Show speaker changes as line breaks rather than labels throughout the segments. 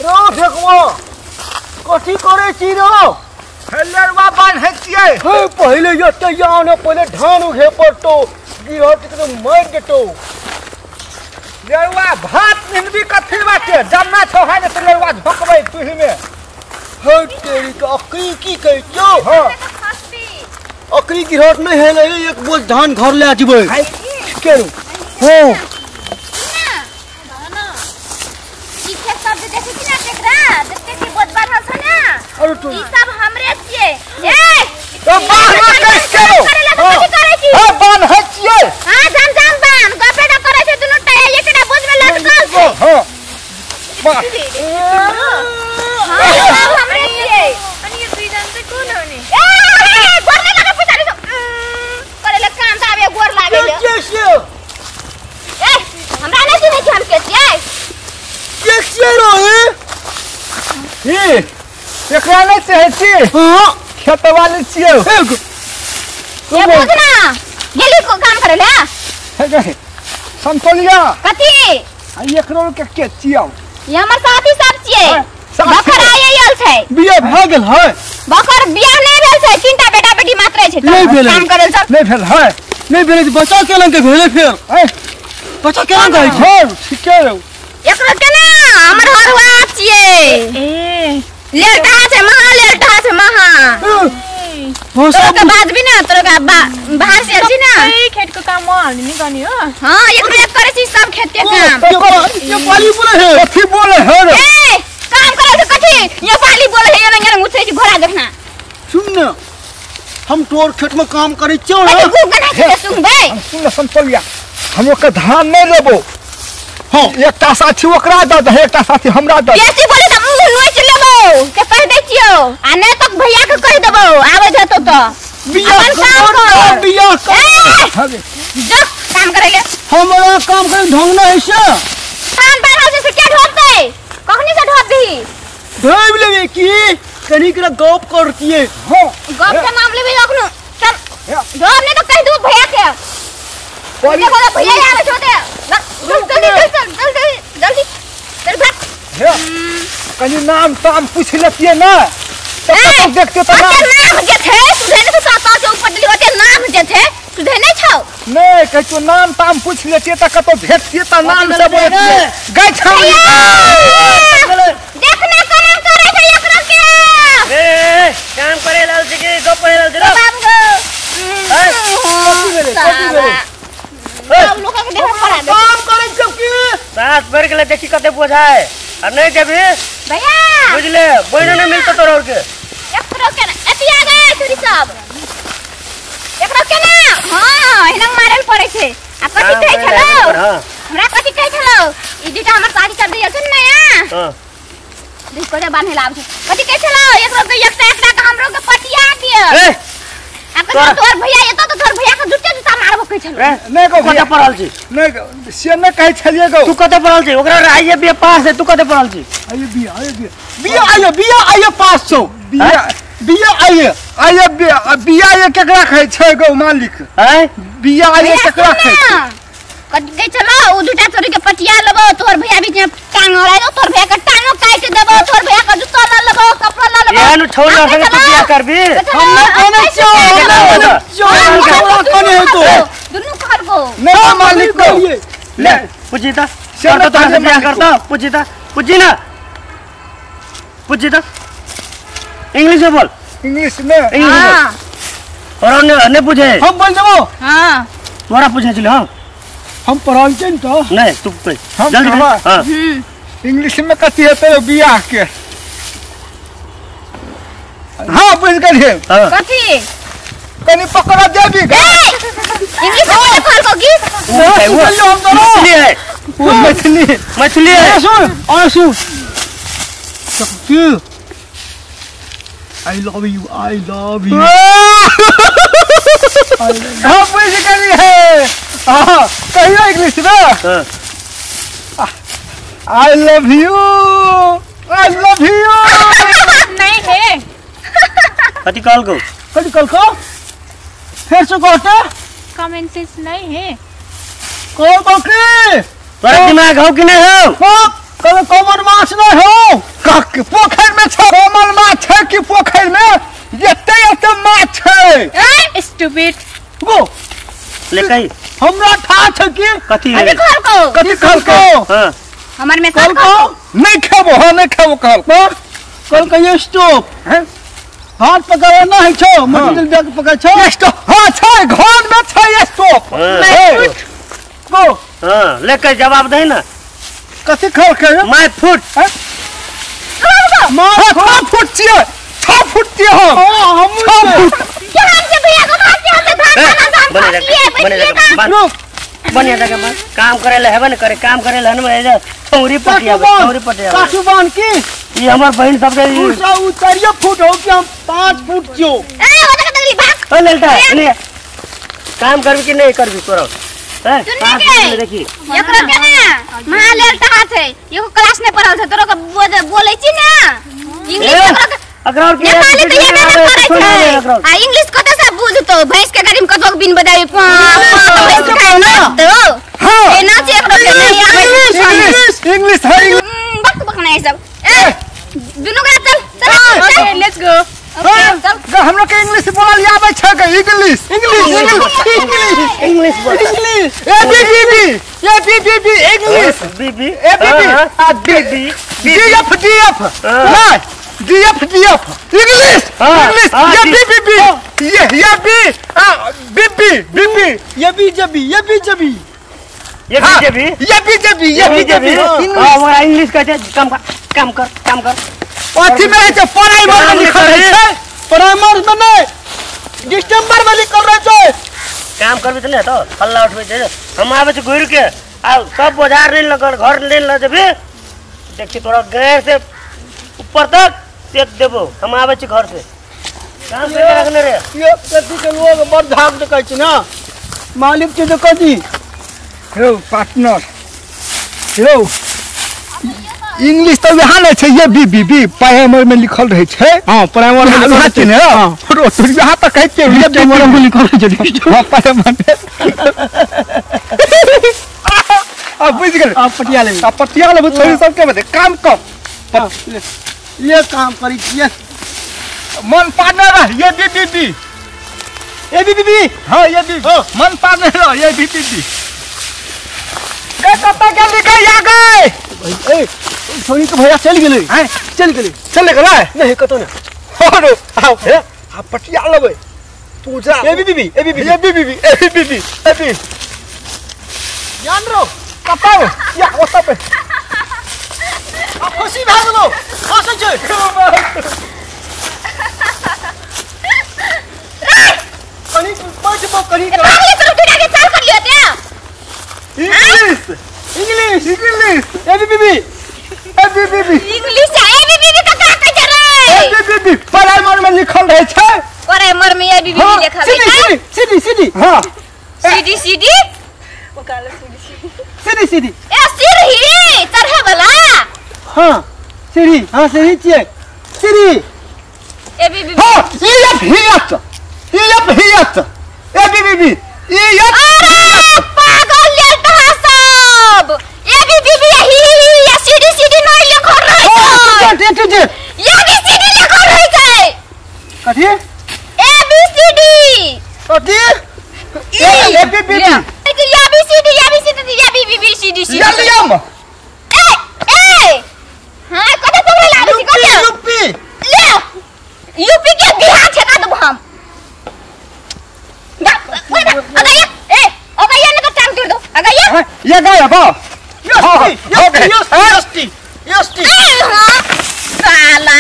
रो ठेकुआ कथी करे छी रो?
हेलरवा बान्है छियै।
हे पहिले जते जाओ ने पहिले धान उघे पड़तो, गिरहत के मारि देतो।
लेरुआ भात निनबी कथी बाटे जन्ना छौ है ने त लेरुआ झोकबै चूल्हि में।
हे तेरी के अकरी की कहै छौ?
हां
अकरी गिरहत नहीं हेले एक बोझ धान घर ले आजबै। केरू हां
ना ई खेत सब जे देखै छी ना एकरा जते की बोझ बान्हल छै ना
अरे तो
ई सब हमरे छियै। ए
तो बान्ह कैस केरो
कथी करै छी?
हां बान्है छियै।
हां जाम जाम बान्ह गपे ना करै छै दुनू टा एकटा बोझ में लटकल छै।
हां
हां सब हमरे छियै।
अनि यो दुई जना चाहिँ कोन हो नि?
ए गोर नै लागे पुछारी सब करेले काम त आबे गोर लागे ले।
के छियै?
ए हमरा नै चिन्है छी हम के छियै?
के छियै रो?
हे एकरा नै चाहै छी।
हां
खेत वाले छियै।
ये बुझ ना गेली को काम करेले
हे गे संतोलिया
कथी
आ एकरो के छियौ?
ये हमर साथी सब छियै। बखर आयल छै।
बियाह भ गेल है?
बखर बियाह नै भेल छै, तीनटा बेटा बेटी मात्र छै। काम करेल सब
नै भेल है।
नै भेल छै बच्चा केलन के भेलै फेर?
ए
बच्चा केलन के है छै?
ठीके रौ
एकरो के ना हमर हरुआ छियै।
ए
लेटा छै महा लेटा छै महा। तोरा के बाजबी ना तोरा के बाहर से छी ना
सबै खेतको काम म हाल्ने नि गर्ने हो।
हां एकरो एक करे छी सब खेत के काम।
ये पाली बोले है
कथी बोले है रे?
ए काम करे छै कथी ये पाली बोले है एना एना उठै छै घोड़ा देखना।
सुन न हम तोर खेत में काम करे छियौ ना।
कथी गूगल है सुन बे।
हम सुन न संतोलिया हम ओकर धान नै लेबो।
हां
एकटा साथी ओकरा द दे एकटा साथी हमरा द।
बेसी बोले त मुंह नोच लेबो के कह दै छियौ आ नै त भैया के कह देबो आबै जतो त
बियाह कर बियाह कर
जा काम करे ले।
हमरा काम करे ढंग न है से
धान बान्हल छै से के ढोबतै? कखनी से ढोबही?
ढोब लेबे की कनी के गप करतिए।
हां
गप के नाम लेबे अखनो चल ढोब नै त कह दू भैया के। देखो ना भैया आबै छौ ते जल्दी जल्दी जल्दी चल भाग।
हे कनी नाम ताम पूछ लेतिए ना तब कतौ देखते त
नाम नाम जे छै सुधे नै छौ तो ऊपर दिली होते नाम जे छै सुधे नै छौ।
नै कहै छौ नाम ताम पूछ लेतिए त कतौ भेटतिए त नाम से बोलतिए गै छौ।
देख ना काम करे छै एकरा के।
ए काम करे लाल छै के गप करे लाल छै रे
बाबू गो।
ए
कथी भेलै कथी भेलै?
सब लोग के देह पड़ा दे।
काम करे छौ की?
सास भर गेलै देखी कते बोझाय आ नै देबी
भैया
बुझले बोइनो नै मिलतो तोरा और के।
एकरो के ना एती आ गए छोरी सब एकरो के ना। हां एना मारल पड़े छै आ कथी कहै छलो? हमरा कथी कहै छलो? ई दुटा हमर साथी सब दियल छै नया।
हां
देख कोने बान्हे लाब छै। कथी कहै छलो? एकरो के एकटा एकटा के हमरो के पटिया दिय।
ए
आ कथी तोर भैया एतो त तोर भैया के जुटे जुता मारबो कहै छलो।
नै गो
कते पढ़ल छी?
नै से नै कहै छलियै गो।
तू कते पढ़ल छी? ओकरा आइए बी पास है तू कते पढ़ल छी?
आइए बी आइए बी बी आइए बी आइए पास छौ बी बी आइए आइए बी आइए केकरा कहै छै गो मालिक?
हैं
बी आइए केकरा कहै छै?
कथी कहै छलो? उ दुटा तोरी के पटिया लेबो तोर भैया बीच में टांग अड़ाय दो तोर भैया के टांगो काटि देबो तोर भैया के जुत्ता ल लेबो कपड़ा ल लेबो।
एहन छौड़ा संगे तू बियाह करबी?
हम नै कोने छियौ हम छौड़ा कोने है तो
दुनू कहलको
नै मालिक को
ले पूछी त कर तो तोरा से बियाह करता। पूछी त पूछी ना पूछी त इंग्लिश में बोल।
इंग्लिश में
इंग्लिश में और ने पूछे
हम बोल देबो।
हां
तोरा पूछे छले। हां
हम पढ़ल छियै त
नहीं तू कह जल्दी। हां
इंग्लिश में कथी हेतै बियाह के? हां बुझ गेलियै।
कथी
कनी पकड़ा देबी गे?
इंग्लिश में कहलको की?
मछली है
वो मछली
मछली है।
सुन आ सुन की I love you I love you.
हां बुझ गेलियै। हां कहियो इंग्लिश में I love you I love you.
नहीं है
कथी कहलको?
कथी कहलको? फिर से कहते
कॉमन सेंस नहीं है।
कौन बकरी?
तोरा दिमाग हो कि नहीं हो?
कभी कॉमन मास नहीं हो।
पोखर में छै कोमल माछ छै कि पोखर में एते एते माछ छै
स्टूपिड
गो
ले कही
हमरा ठा छै कि
कथी
अभी कहलको
कथी कहलको
हां
हमर में
कहलको नहीं खेबो हां नहीं खेबो कहलको
कहलको स्टॉप
हैं
भात पकावे ना है छो मटर दाल पका छो
स्टॉप हां छै घर में छै स्टॉप
गो
हां ले के जवाब दे ना
कथी कहलकै
my foot
my 6 foot छियै 6 फुट छियै हम 6 फुट
के हम से भैया को भात से धान धान
बने बने जगह में काम करे ले हेबे न करे काम करे ले हन छौरी पटिया छौरी पटिया
काटू बान की
ई हमर बहिन सब के
ऊंचा उतारियो फुट हो कि हम 5 फुट छियो
ए ओ तक तगली भाग
ओ ललटा ने काम करबी कि नहीं करबी तोरा हैं देखी
एकरो के ना महा ललटा हाथ है एको क्लास नहीं पढ़ल छै तोरो के बोलै छी ना इंग्लिश
अकरा और के
नेपाली त ये ना करै छै आ इंग्लिश कत से बुझतो भैंस के गाड़ी में कतौ बिन बजाई पा पा भैंस के ना तो
हां
एना छै एकरो के नहीं आबै
इंग्लिश इंग्लिश है
बक बक नहीं सब ए दुनु के चल चल
ओके let's go
चल हम लोग के इंग्लिश बोलल आबै छै के इंग्लिश इंग्लिश इंग्लिश
इंग्लिश बोल
English A B B B A B B B English
B B
A B B
आ B B
D F D F नहीं D F D F English English A B B B ये ये B B B B B
ये B J B ये B J B
ये B J B
ये B J B ये B J B
हां हमरा इंग्लिश कहै छै काम कर काम कर काम कर
अथी में रहै छै प्राइमर में लिखल रहै छै
प्राइमर में नहीं दिसंबर में लिखल रहै छै
काम करबी त नै त हल्ला उठबै छै हम आबै छै घुरि के आ सब बाजार नहीं लगल घर नहीं ल जेबी देखी तोरा गैर से ऊपर तक सेक देबो हम आबै छी घर से काम करके रखने रे
ये कथी के लोग बड़ धाक देखै छै ना मालिक के तो कथी
यौ पार्टनर यौ इंग्लिश तो यहाँ नहीं छै ये बी बी बी प्राइमर में लिखल रहे छै
हां प्राइमर में
लिखल छै ने हां यहाँ तक कहै छियै ये बी
में लिखल रहै छै
हां प्राइमर में आ बुझि गेल
आ पटिया लेबै
आ पटिया लेबै छोरी सबके बदे काम कर
ये काम करी छियै
मन पार्टनर रह ये B B B
A B B B
हां ये बी मन पार्टनर रह ये बी बी बी के कत्ता के लिखे आ गए
ए छोरी के भैया चल गेलै
हैं
चल गेलै
चल गेलै
नहीं कतो ना
हो आओ हे आ पटिया लेबै तू जा
A B B B A B B
A B B B A B B A B
जान रो
कत्ता या ओता पे
आ खुशी भए गेलो हसै छै कनी बैठबो कनी
पागल तोरा दुटा के चाल कर लियो ते
English
English
English
A B B B
A B B B
English A B B B ककरा कहै छै रे
A B B B primer में लिखल रहै छै
प्राइमर में ए बी बी लिखल
सीधी
छै
सीधी सीधी हां
सीधी सीधी
ओ काला सीधी
सीधी सीधी
ए सीढ़ी चढ़े वाला
हां सीढ़ी हां सीढ़ी छियै सीढ़ी
ए बी बी
हां E F he H E F he H A B B B E F
अरे पागल लेटा सब ए बी बी बी ही ही सीढ़ी सीढ़ी नहीं लिखल रहै छै
A to Z
A B C D लिखल रहै छै
कथी
ए बी सी डी
कथी
A B B B
A B C D A B C D A B B B C D C
L M
ए ए हां कते पकड़े लागे छी कते
यूपी
ले यूपी के बिहार छेका देबो हम अगैया ए अगैया ने तो टांग तोड़ दो अगैया
ये गया बा
yes yes T yes T
A हां साला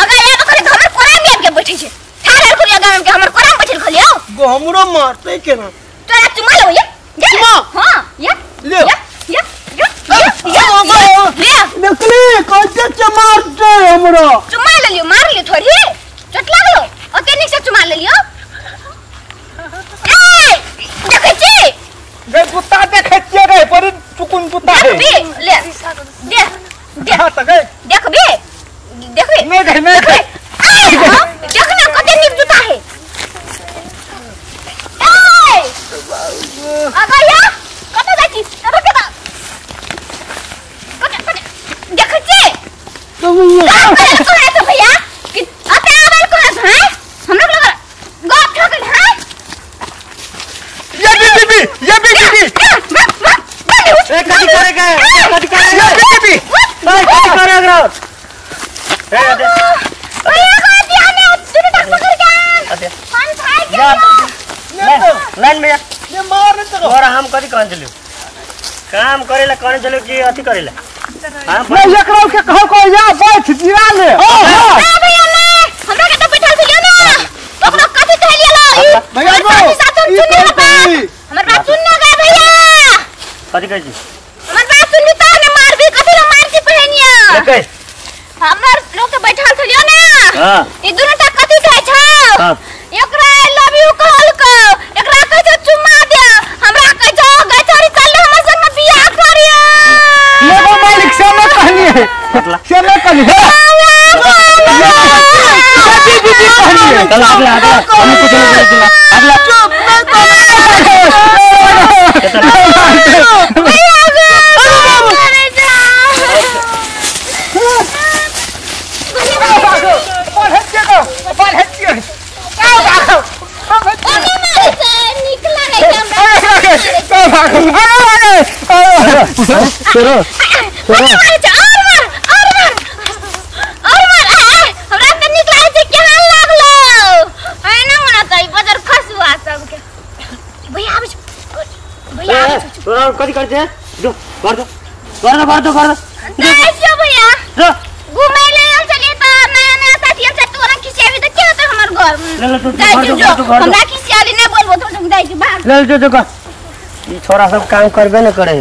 अगैया तो खाली हमर कोराम में के बैठै छै ठाढ़ कर अगैया के हमर कोराम बैठल खलियो
गो हमरो मारतै केना
तोरा चुमा लेबै ये
चुमा?
हां ये
ले।
ये ये ये ये ले
देखली कैसे के मारतै हमरा
चुमा लेलियो मार लियो थोड़ी चोट लागलो ओते नीक से चुमा लेलियो ए देखै छी
गे कुत्ता देखै छियै रे बड़ी चुकुन कुत्ता है
देखबी ले दे दे
हां त गे
देखबी देखबी
नहीं गए नहीं गए
देख ना कते नीक जूता है ए अगैया कत जाइ छी कत कत कत देखै छी तो भैया कि अते आबल को है हम लोग लगा गप ठोकल है
ये बी बी बी ये बी बी बी
ए कथि करे के कथि करे
ये बी बी
ए कथि करे एकरा ए दे
भैया को ध्यान है दुनु तक पकड़ के
अते
हम खाए के
लाइन में जा
ये मार नहीं तो
और हम कथि कहन चलू काम करेला कहन चलू कि अथि करेला हां
नहीं एकरा के कहो को जा बैठ जिरा ले
हां ए भैया ले हमरा के तो बैठल छलियो ना ओकरा कथि कहलियो लो
भैया गो
ई हमर बात सुन ना गे भैया
कथि कहै छी
हमर बात सुनबी त ने मारबी कथि ला मार छी पहनिया
देखे
हमर लोग के बैठल छलियो ना
हां
ई दुनु टा कथि कहै छौ
हां
एकरा I love you कहलको एकरा कहै छौ चुम्मा दे हमरा कहै छौ गै छोरी चल हमर संग बियाह करियो
ये वो मालिक से न कहनी है से न कहनी है ये बी बी बी कहनी है
चल अगला अगला हम कुछ नहीं बोले अगला
चुप नहीं
छोरो कथि करछे जो कर दो कर दो कर दो कर दो
जाय भैया
जो
घुमै ले आयल चलिए त नया नया साथी से तोरा खिसियाबी त के होतै हमर घर
ले ले तू कर दो कर दो
हमरा खिसियाली नै बोलबो तो जाय छी भाग
ले जो जो कर ई छोरा सब काम करबे न करे।